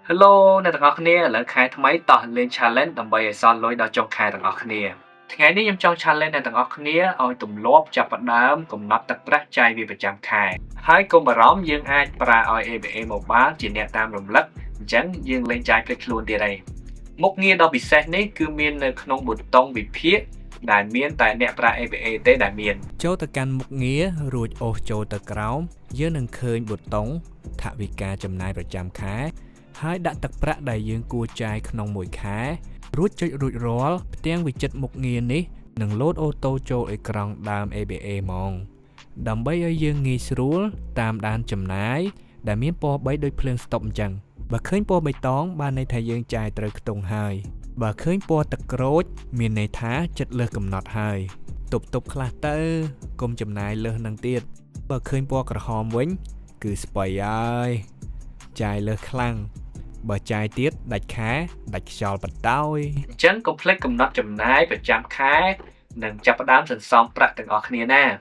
Hello អ្នកទាំងអស់គ្នាឥឡូវខែថ្មីតោះលេង challenge ដើម្បីឲ្យសល់លុយដល់ចុងខែទាំងអស់គ្នាថ្ងៃនេះខ្ញុំចង់ challenge អ្នកទាំងអស់គ្នាឲ្យទម្លាប់ចាប់ផ្ដើមកំណត់ទឹកប្រាក់ចាយវាប្រចាំខែហើយកុំបារម្ភយើងអាចប្រើឲ្យ ABA Mobile ជាអ្នកតាមរំលឹកអញ្ចឹងយើងលែងចាយភ្លេចខ្លួនទៀតហើយមុខងារដ៏ពិសេសនេះគឺមាននៅក្នុងប៊ូតុងវិភាគដែលមានតែអ្នកប្រើ ABA ទេដែលមាន ចូលទៅកាន់មុខងាររួចអូសចូលទៅក្រោមយើងនឹងឃើញប៊ូតុងថវិកាចំណាយប្រចាំខែហើយដាក់ទឹកប្រាក់ដែលយើងគួរចាយក្នុងមួយខែរួចចុចរួចរាល់ផ្ទាំងវិចិត្រមុខងារនេះនឹងលោត auto ចូលអេក្រង់ដើម ABA ហ្មងដើម្បីឲ្យយើងងាយស្រួលតាមដានចំណាយដែលមានពណ៌3ដូចភ្លើងស្តុបអញ្ចឹងបើឃើញពណ៌បៃតងបានន័យថាយើងចាយត្រូវខ្ទង់ហើយបើឃើញពណ៌ទឹកក្រូចមានន័យថាចិត្តលើសកំណត់ហើយ ទប់ទប់ខ្លះទៅកុំចំណាយលើសនឹងទៀតបើឃើញពណ៌ក្រហមវិញ គឺស្បៃហើយចាយលើសខ្លាំងបើចាយទៀតដាច់ខែដាច់ខ្យល់បតោយ អញ្ចឹងកុំភ្លេចកំណត់ចំណាយប្រចាំខែនិងចាប់ផ្ដើមសន្សំប្រាក់ទាំងអស់គ្នាណា។